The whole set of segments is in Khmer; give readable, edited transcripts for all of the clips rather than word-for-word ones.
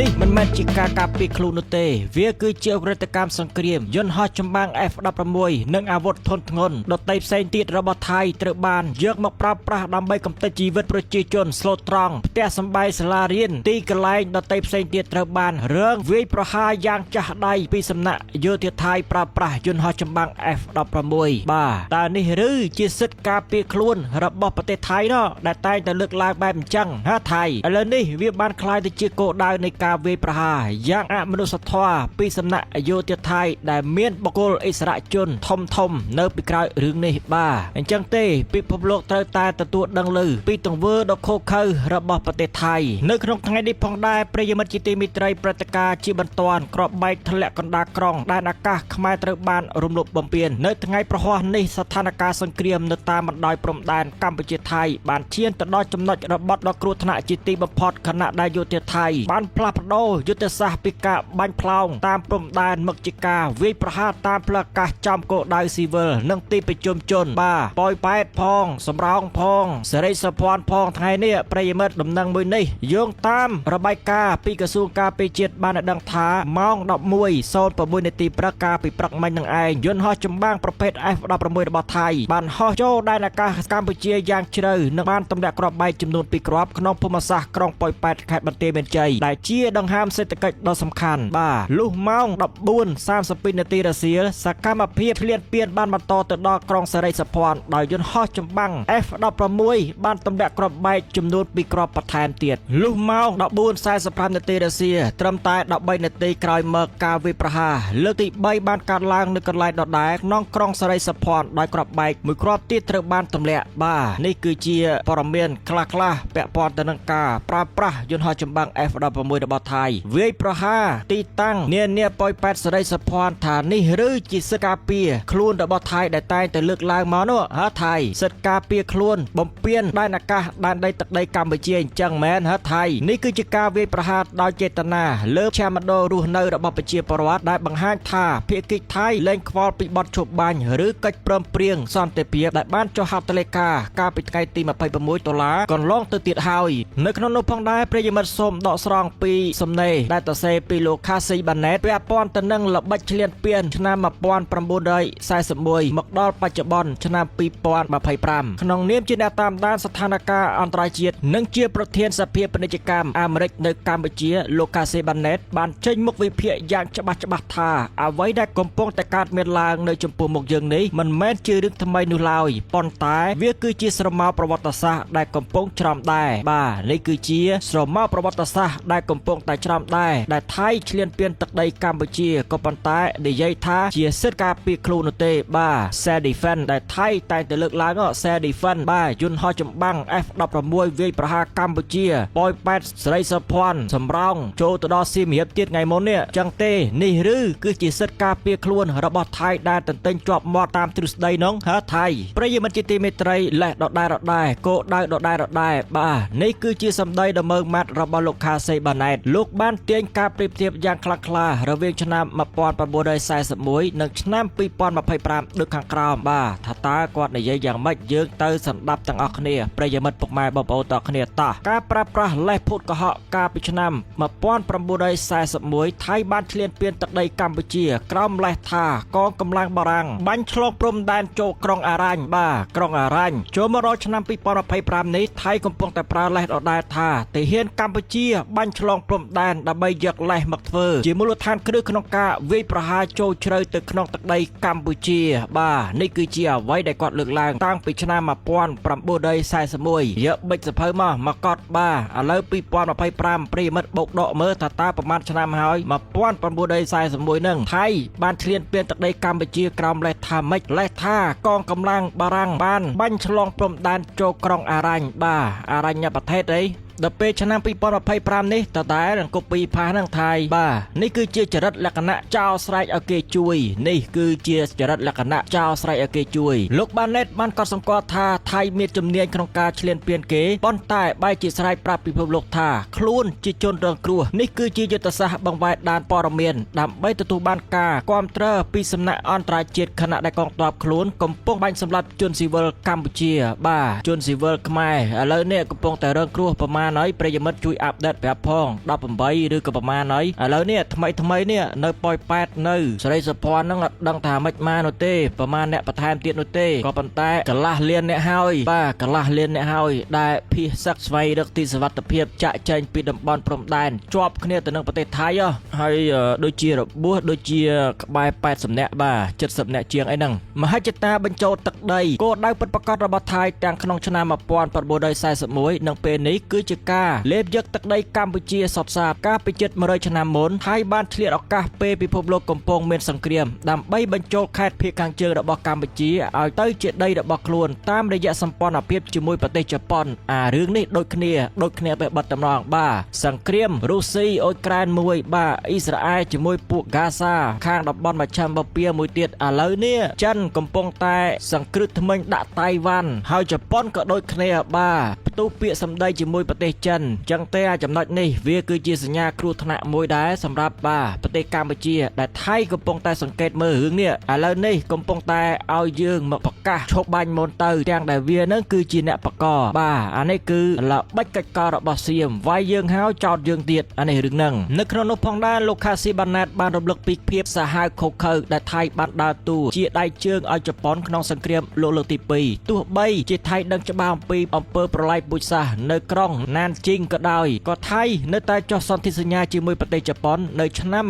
នេះមិនមែនជាការការពារខ្លួននោះទេ វាគឺជាឧក្រិដ្ឋកម្មសង្គ្រាមយន្តហោះចម្បាំង F16 និងអាវុធធនធ្ងន់ដទៃផ្សេងទៀតរបស់ថៃត្រូវបានយកមកប្រើប្រាស់ដើម្បីកម្ទេចជីវិតប្រជាជនស្លូតត្រង់ផ្ទះសម្បែងសាលារៀនទីកន្លែងដទៃផ្សេងទៀតត្រូវបានរើងវាយប្រហារយ៉ាងចាស់ដៃពីសំណាក់យោធាថៃប្រើប្រាស់យន្តហោះចម្បាំង F16 បាទតើនេះឬជាសិទ្ធិការពារខ្លួនរបស់ប្រទេសថៃណោះដែលតែងតែលើកឡើងបែបអញ្ចឹងហាថៃឥឡូវនេះវាបានក្លាយទៅជាគោលដៅនៃការវាយប្រហារយ៉ាងអមនុស្សធម៌ពីសំណាក់យោធាថៃដែលមានបុគ្គលឥស្សរជនធំធំនៅពីក្រោយរឿងនេះបាទអញ្ចឹងទេពិភពលោកត្រូវតែទទួលដឹងឮពីទង្វើដ៏ឃោរឃៅរបស់ប្រទេសថៃនៅក្នុងថ្ងៃនេះផងដែរប្រិយមិត្តជាទីមេត្រីព្រឹត្តិការណ៍ជាបន្ទាន់ក្របបែកធ្លាក់កណ្ដាលក្រុងដែនអាកាសខ្មែរត្រូវបានរំលោភបំពាននៅថ្ងៃប្រហ័សនេះស្ថានភាពសង្គ្រាមនៅតាមបណ្ដោយព្រំដែនកម្ពុជាថៃបានឈានទៅដល់ចំណុចរបត់ដ៏គ្រោះថ្នាក់ជាទីបំផុតខណៈដែលយោធាថៃបានផ្លាស់ប្ដូរយុទ្ធសាស្ត្រពីការបាញ់ផ្លោងតាមព្រំដែនមកជាការវាយប្រហារតាមផ្លូវអាកាសចំគោលដៅស៊ីវិលនិងទីប្រជុំជនបាទប៉ោយប៉ែតផងសំរោងផងសេរីសុភ័ណ្ឌផងថ្ងៃនេះប្រិយមិត្តដំណឹងមួយនេះយោងតាមរបាយការណ៍ពីក្រសួងការពារជាតិបានឲ្យដឹងថាម៉ោង11:06នាទីព្រឹកកាលពីព្រឹកមិញនឹងឯងយន្តហោះចម្បាំងប្រភេទ F16 របស់ថៃបានហោះចូលដែនអាកាសកម្ពុជាយ៉ាងជ្រៅនិងបានទម្លាក់គ្រាប់បែកចំនួន2គ្រាប់ក្នុងភូមិសាស្ត្រក្រុងប៉ោយប៉ែតខេត្តបន្ទាយមានជ័យដែលជាដង្ហើមសេដ្ឋកិច្ចដ៏សំខាន់បាទលុះម៉ោង14:32នាទីរសៀលសកម្មភាពឈ្លានពានបានបន្តទៅដល់ក្រុងសេរីសុភ័ណ្ឌដោយយន្តហោះចម្បាំង F16 បានទម្លាក់គ្រាប់បែកចំនួន2គ្រាប់បន្ថែមទៀតលុះម៉ោង14:45នាទីរសៀលត្រឹមតែ13នាទីក្រោយមកការវាយប្រហារលើកទី3បានកើតឡើងនៅកន្លែងដដែលក្នុងក្រុងសេរីសុភ័ណ្ឌដោយគ្រាប់បែកមួយគ្រាប់ទៀតត្រូវបានទម្លាក់បាទនេះគឺជាព័ត៌មានខ្លះៗពាក់ព័ន្ធទៅនឹងការប្រើប្រាស់យន្តហោះចម្បាំង F16 របស់ថៃវាយប្រហារទីតាំងនានាប៉ោយប៉ែតសេរីសុភ័ណ្ឌថានេះឬជាសិទ្ធិការពារខ្លួនរបស់ថៃដែលតែងតែលើកឡើងមកនោះហ៎ថៃសិទ្ធិការពារខ្លួនបំពានដែនអាកាសដែនដីទឹកដីកម្ពុជាអញ្ចឹងមែនហ៎ថៃនេះគឺជាការវាយប្រហារដោយចេតនាលើឆាមណ្ឌលរស់នៅរបស់ប្រជាពលរដ្ឋដែលបង្ហាញថាភាគីថៃលែងខ្វល់ពីបទឈប់បាញ់ឬកិច្ចព្រមព្រៀងសន្តិភាពដែលបានចុះហត្ថលេខាកាលពីថ្ងៃទី26ដុល្លារកន្លងទៅទៀតហើយនៅក្នុងនោះផងដែរប្រិយមិត្តសូមដកស្រង់ពីសំណេរដែលតសេពីលោកខាស៊ីបាណេតពាក់ព័ន្ធទៅនឹងល្បិចឈ្លានពានឆ្នាំ1941មកដល់បច្ចុប្បន្នឆ្នាំ2025ក្នុងនាមជាអ្នកតាមដានស្ថានភាពអន្តរជាតិនិងជាប្រធានសភាពាណិជ្ជកម្មអាមេរិកនៅកម្ពុជាលោកខាស៊ីបាណេតបានចេញមុខវិភាគយ៉ាងច្បាស់ច្បាស់ថាអ្វីដែលកំពុងតែកើតមានឡើងនៅចំពោះមុខយើងនេះមិនមែនជារឿងថ្មីនោះឡើយប៉ុន្តែវាគឺជាស្រមោលប្រវត្តិសាស្ត្រដែលកំពុងច្រំដែរបាទនេះគឺជាស្រមោលប្រវត្តិសាស្ត្រដែលកំពុងតែច្រំដែរដែលថៃឈ្លានពានទឹកដីកម្ពុជាក៏ប៉ុន្តែនិយាយថាជាសិទ្ធិការពារខ្លួននោះទេបាទ Self Defense ដែលថៃតែងតែលើកឡើង Self Defense បាទយន្តហោះចម្បាំង F16 វាយប្រហារកម្ពុជាប៉ោយប៉ែតសេរីសុភ័ណ្ឌសំរោងចូលទៅដល់សៀមរាបទៀតថ្ងៃមុននេះចឹងទេនេះឬគឺជាសិទ្ធិការពារខ្លួនរបស់ថៃដែលទន្ទិញជាប់មាត់តាមទ្រឹស្ដីនោះហ៎ថៃប្រិយមិត្តជាទីមេត្រីលេះដដែលដដែលគោដៅដដែលដដែលបាទនេះគឺជាសម្ដីដ៏មើងម៉ាត់របស់លោកខាសេបាណែតលោកបានទាញការប្រៀបធៀបយ៉ាងខ្លាំងក្លារវាងឆ្នាំ1941និងឆ្នាំ2025ដូចខាងក្រោមបាទថាតើគាត់និយាយយ៉ាងម៉េចយើងទៅសម្ដាប់ទាំងអស់គ្នាប្រិយមិត្តពុកម៉ែបងប្អូនទាំងគ្នាតោះការប្រើប្រាស់លេសភូតកុហកកាលពីឆ្នាំ1941ថៃបានឈ្លានពានទឹកដីកម្ពុជាក្រោមលេសថាកងកម្លាំងបារាំងបាញ់ឆ្លងព្រំដែនចូលក្រុងអារ៉ាញ់បាទក្រុងអារ៉ាញ់ចូលមកដល់ឆ្នាំ2025នេះថៃកំពុងតែប្រើលេសដដែលថាទាហានកម្ពុជាបាញ់ឆ្លងព្រំដែនដើម្បីយកលេសមកធ្វើជាមូលដ្ឋានគ្រឹះក្នុងការវាយប្រហារចូលជ្រៅទៅក្នុងទឹកដីកម្ពុជាបាទនេះគឺជាអ្វីដែលគាត់លើកឡើងតាំងពីឆ្នាំ1941យកបិចសភៅមកមកកត់បាទឥឡូវ2025ប្រិយមិត្តបូកដកមើលថាតើប្រហែលឆ្នាំហើយ1941នឹងថៃបានឈ្លានពានទឹកដីកម្ពុជាក្រោមលេសថាម៉េចលេសថាកងកម្លាំងបារាំងបានបាញ់ឆ្លងព្រំដែនចូលក្រុងអារ៉ាញ់បាទអារញ្ញប្រទេសអីដល់ពេលឆ្នាំ2025នេះតតែនឹងកូពីផាសនឹងថៃបាទនេះគឺជាចរិតលក្ខណៈចោលស្រែកឲ្យគេជួយនេះគឺជាចរិតលក្ខណៈចោលស្រែកឲ្យគេជួយលោកបាណេតបានកត់សម្គាល់ថាថៃមានជំនាញក្នុងការឈ្លានពានគេប៉ុន្តែបែរជាស្រែកប្រាប់ពិភពលោកថាខ្លួនជាជនរងគ្រោះនេះគឺជាយុទ្ធសាស្ត្របង្វែរដានព័ត៌មានដើម្បីទទួលបានការគាំទ្រពីសំណាក់អន្តរជាតិខណៈដែលកងទ័ពខ្លួនកំពុងបាញ់សម្លាប់ជនស៊ីវិលកម្ពុជាបាទជនស៊ីវិលខ្មែរឥឡូវនេះកំពុងតែរងគ្រោះប្រមាណ ហើយប្រិយមិត្តជួយ update ប្រាប់ផង18ឬក៏ប្រមាណហើយឥឡូវនេះថ្មីថ្មីនេះនៅប៉ោយប៉ែតនៅសេរីសុភ័ណ្ឌហ្នឹងអត់ដឹងថាម៉េចមកនោះទេប្រមាណអ្នកបន្ថែមទៀតនោះទេក៏ប៉ុន្តែកន្លះលានអ្នកហើយបាទកន្លះលានអ្នកហើយដែលភៀសសឹកស្វែងរកទីសុវត្ថិភាពចាក់ចែងពីតំបន់ព្រំដែនជាប់គ្នាទៅនឹងប្រទេសថៃហ៎ហើយដូចជារបួសដូចជាក្បែរ80នាក់បាទ70នាក់ជាងអីហ្នឹងមហិច្ឆតាបញ្ចូលទឹកដីគោលដៅពិតប្រាកដរបស់ថៃទាំងក្នុងឆ្នាំ1941និងពេលនេះគឺជាការលេបយកទឹកដីកម្ពុជាសុទ្ធសាធកាលពីជិត100ឆ្នាំមុនថៃបានឆ្លៀតឱកាសពេលពិភពលោកកំពុងមានសង្គ្រាមដើម្បីបញ្ចូលខេត្តភាគខាងជើងរបស់កម្ពុជាឲ្យទៅជាដីរបស់ខ្លួនតាមរយៈសម្ព័ន្ធភាពជាមួយប្រទេសជប៉ុនអារឿងនេះដូចគ្នាដូចគ្នាបេះបិទតម្រងបាទសង្គ្រាមរុស្ស៊ីអ៊ុយក្រែនមួយបាទអ៊ីស្រាអែលជាមួយពួកហ្គាសាខាងតំបន់មជ្ឈិមបូព៌ាមួយទៀតឥឡូវនេះចិនកំពុងតែសង្គ្រឹះថ្មិញដាក់តៃវ៉ាន់ហើយជប៉ុនក៏ដូចគ្នាបាទផ្ទុះពាក្យសម្ដីជាមួយប្រទេសចិនចឹងទេអាចំណុចនេះវាគឺជាសញ្ញាគ្រោះថ្នាក់មួយដែរសម្រាប់បាទប្រទេសកម្ពុជាដែលថៃកំពុងតែសង្កេតមើលរឿងនេះឥឡូវនេះកំពុងតែឲ្យយើងមកប្រកាសឈប់បាញ់មុនទៅទាំងដែលវានឹងគឺជាអ្នកបកបាទអានេះគឺល្បិចកិច្ចកលរបស់សៀមវាយយើងហើយចោតយើងទៀតអានេះរឿងហ្នឹងនៅក្នុងនោះផងដែរលោកខាស៊ីបាណែតបានរំលឹកពីភាពសាហាវឃោរឃៅដែលថៃបានដើរតួជាដៃជើងឲ្យជប៉ុនក្នុងសង្គ្រាមលោកលើកទី2ទោះបីជាថៃដឹងច្បាស់អំពីអំពើប្រល័យពូជសាសន៍នៅក្រុងណានជីងក៏ដោយក៏ថៃនៅតែចុះសន្ធិសញ្ញាជាមួយប្រទេសជប៉ុននៅឆ្នាំ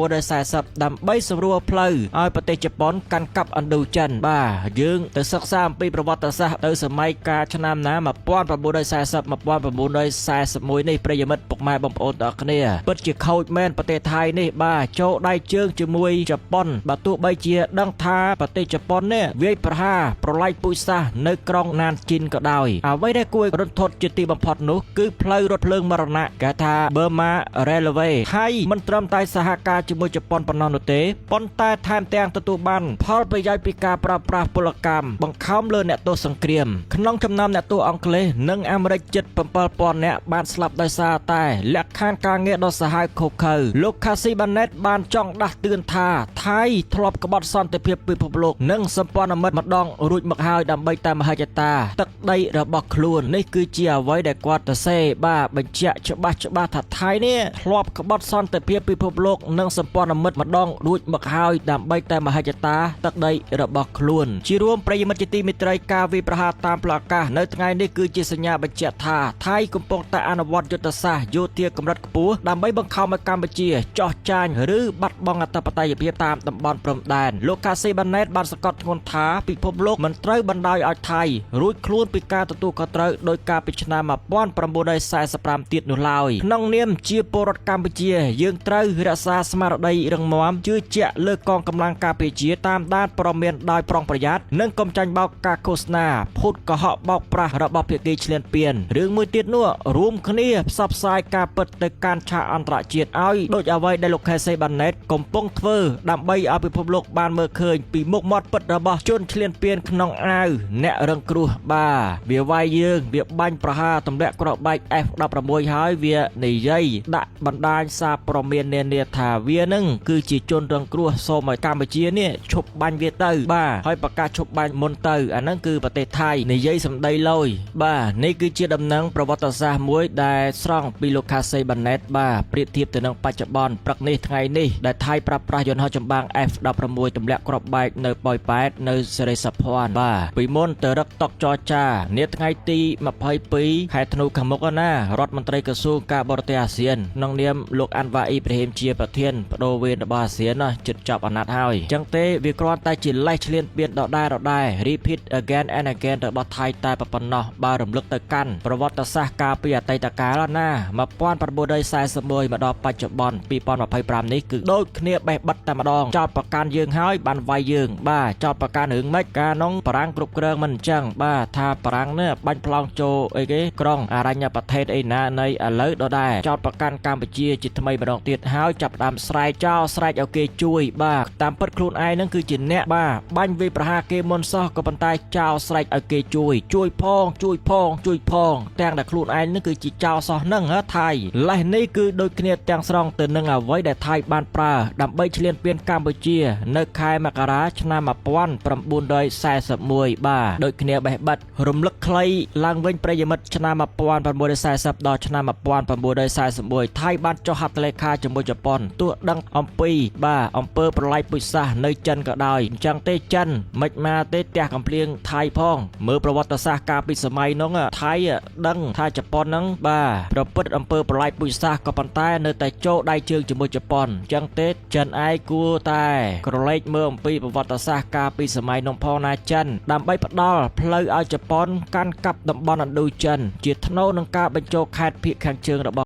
1940ដើម្បីសម្រួលផ្លូវឲ្យប្រទេសជប៉ុនកាន់កាប់ឥណ្ឌូចិនបាទយើងទៅសិក្សាអំពីប្រវត្តិសាស្ត្រទៅសម័យកាលឆ្នាំណា1940 1941នេះប្រិយមិត្តពុកម៉ែបងប្អូនទាំងអស់គ្នាពិតជាខូចមែនប្រទេសថៃនេះបាទចូលដៃជើងជាមួយជប៉ុនបាទទោះបីជាដឹងថាប្រទេសជប៉ុននេះវាយប្រហារប្រល័យពូជសាសន៍នៅក្រុងណានជីនក៏ដោយអ្វីដែលគួរឲ្យរន្ធត់ជាទីបំផុតនោះគឺផ្លូវរថភ្លើងមរណៈគេថា Burma Railway ថៃមិនត្រឹមតែសហការជាមួយជប៉ុនប៉ុណ្ណោះនោះទេប៉ុន្តែថែមទាំងទទួលបានផលប្រយោជន៍ពីការប្រើប្រាស់ពលកម្មបង្ខំលើអ្នកទោសសង្គ្រាមក្នុងចំណោមអ្នកទោសអង់គ្លេសនិងអាមេរិកជិត7000នាក់បានស្លាប់ដោយសារតែលក្ខខណ្ឌការងារដ៏សាហាវឃោរឃៅលោកខាស៊ីបាណេតបានចង់ដាស់តឿនថាថៃធ្លាប់ក្បត់សន្តិភាពពិភពលោកនិងសម្ព័ន្ធមិត្តម្ដងរួចមកហើយដើម្បីតែមហិច្ឆតាទឹកដីរបស់ខ្លួននេះគឺជាអ្វីដែលគាត់សរសេរបាទបញ្ជាក់ច្បាស់ច្បាស់ថាថៃនេះធ្លាប់ក្បត់សន្តិភាពពិភពលោកនិងសម្ព័ន្ធមិត្តម្ដងរួចមកហើយដើម្បីតែមហិច្ឆតាទឹកដីរបស់ខ្លួនជារួមប្រិយមិត្តជាទីមេត្រីការវាយប្រហារតាមផ្លូវអាកាសនៅថ្ងៃនេះគឺជាសញ្ញាបញ្ជាក់ថាថៃកំពុងតែអនុវត្តយុទ្ធសាស្ត្រយោធាកម្រិតខ្ពស់ដើម្បីបង្ខំឲ្យកម្ពុជាចោះចាញ់ឬបាត់បង់អធិបតេយ្យភាពតាមតំបន់ព្រំដែនលោកកាស៊ីបាណេតបានសង្កត់ធ្ងន់ថាពិភពលោកមិនត្រូវបណ្ដោយឲ្យថៃរួចខ្លួនពីការទទួលខុសត្រូវដោយការពីឆ្នាំ1945ទៀតនោះឡើយក្នុងនាមជាពលរដ្ឋកម្ពុជាយើងត្រូវរក្សាស្មារតីរឹងមាំជឿជាក់លើកងកម្លាំងការពារជាតិតាមដានព័ត៌មានដោយប្រុងប្រយ័ត្ននិងកុំចាញ់បោកការឃោសនាភូតកុហកបោកប្រាស់របស់ភាគីឈ្លានពានរឿងមួយទៀតនោះរួមគ្នាផ្សព្វផ្សាយការពិតទៅកាន់ឆាកអន្តរជាតិឲ្យដូចអ្វីដែលលោកខេសេបាណេតកំពុងធ្វើដើម្បីឲ្យពិភពលោកបានមើលឃើញពីមុខមាត់ពិតរបស់ជនឈ្លានពានក្នុងអាវអ្នករងគ្រោះបាទវាវាយយើងវាបាញ់ប្រហារទម្លាក់គ្រាប់បែក F16 ហើយវានិយាយដាក់បណ្ដាញសារព័ត៌មាននានាថាវានឹងគឺជាជនរងគ្រោះសូមឲ្យកម្ពុជានេះឈប់បាញ់វាទៅបាទហើយប្រកាសឈប់បាញ់មុនទៅអាហ្នឹងគឺប្រទេសថៃនិយាយសម្ដីលយបាទនេះគឺជាដំណឹងប្រវត្តិសាស្ត្រមួយដែលស្រង់ពីលោកខាសេបាណេតបាទប្រៀបធៀបទៅនឹងបច្ចុប្បន្នព្រឹកនេះថ្ងៃនេះដែលថៃប្រើប្រាស់យន្តហោះចម្បាំង F16 ទម្លាក់គ្រាប់បែកនៅប៉ោយប៉ែតនៅសេរីសុភ័ណ្ឌបាទពីមុនទៅរឹកតុកចរចានាថ្ងៃទី22ខែធ្នូខាងមុខណារដ្ឋមន្ត្រីក្រសួងការបរទេសអាស៊ានក្នុងនាមលោកអាន់វ៉ាអ៊ីប្រាហ៊ីមជាប្រធានបដូវវេនរបស់អាស៊ានណាជិតចប់អាណត្តិហើយចឹងទេវាគ្រាន់តែជាលេសឆ្លៀនពៀនដដែលដដែល repeat again and again របស់ថៃតែប៉ុណ្ណោះបើរំលឹកទៅកាន់ប្រវត្តិសាស្ត្រកាលពីអតីតកាលណា1941មកដល់បច្ចុប្បន្ន2025នេះគឺដូចគ្នាបេះបិទតែម្ដងចោតប្រកាន់យើងហើយបានវាយយើងបាទចោតប្រកាន់រឿងម៉េចកាលនោះបារាំងគ្រប់គ្រងមិនអញ្ចឹងបាទថាបារាំងនេះបាញ់ប្លង់ចូលអីគេក្រុងអរញ្ញប្រទេសអីណានៃឥឡូវដដែលចោតប្រកាន់កម្ពុជាជាថ្មីម្ដងទៀតហើយចាប់ផ្ដើមស្រែកចោលស្រែកឲ្យគេជួយបាទតាមពិតខ្លួនឯងនឹងគឺជាអ្នកបាទបាញ់វាយប្រហារគេមុនសោះក៏ប៉ុន្តែចោលស្រែកឲ្យគេជួយជួយផងជួយផងជួយផងទាំងដែលខ្លួនឯងនឹងគឺជាចោលសោះនឹងហ៎ថៃលេសនេះគឺដូចគ្នាទាំងស្រុងទៅនឹងអ្វីដែលថៃបានប្រើដើម្បីឈ្លានពានកម្ពុជានៅខែមករាឆ្នាំ1941បាទដូចគ្នាបេះបិទរំលឹកខ្លីឡើងវិញប្រិយមិត្តឆ្នាំ 1940ដល់ឆ្នាំ1941ថៃបានចុះហត្ថលេខាជាមួយជប៉ុនទោះដឹងអំពីបាទអំពើប្រល័យពូជសាសន៍នៅចិនក៏ដោយអញ្ចឹងទេចិនមិនមកទេផ្ទះកំភ្លៀងថៃផងមើលប្រវត្តិសាស្ត្រកាលពីសម័យនោះថៃដឹងថាជប៉ុនហ្នឹងបាទប្រព្រឹត្តអំពើប្រល័យពូជសាសន៍ក៏ប៉ុន្តែនៅតែចូលដៃជើងជាមួយជប៉ុនអញ្ចឹងទេចិនឯងគួរតែក្រឡេកមើលអំពីប្រវត្តិសាស្ត្រកាលពីសម័យនោះផងណាចិនដើម្បីផ្ដល់ផ្លូវឲ្យជប៉ុនកាន់កាប់តំបន់ឥណ្ឌូចិនជាថ្នូរនឹងការបញ្ចូលខេត្តភាគខាងជើងរបស់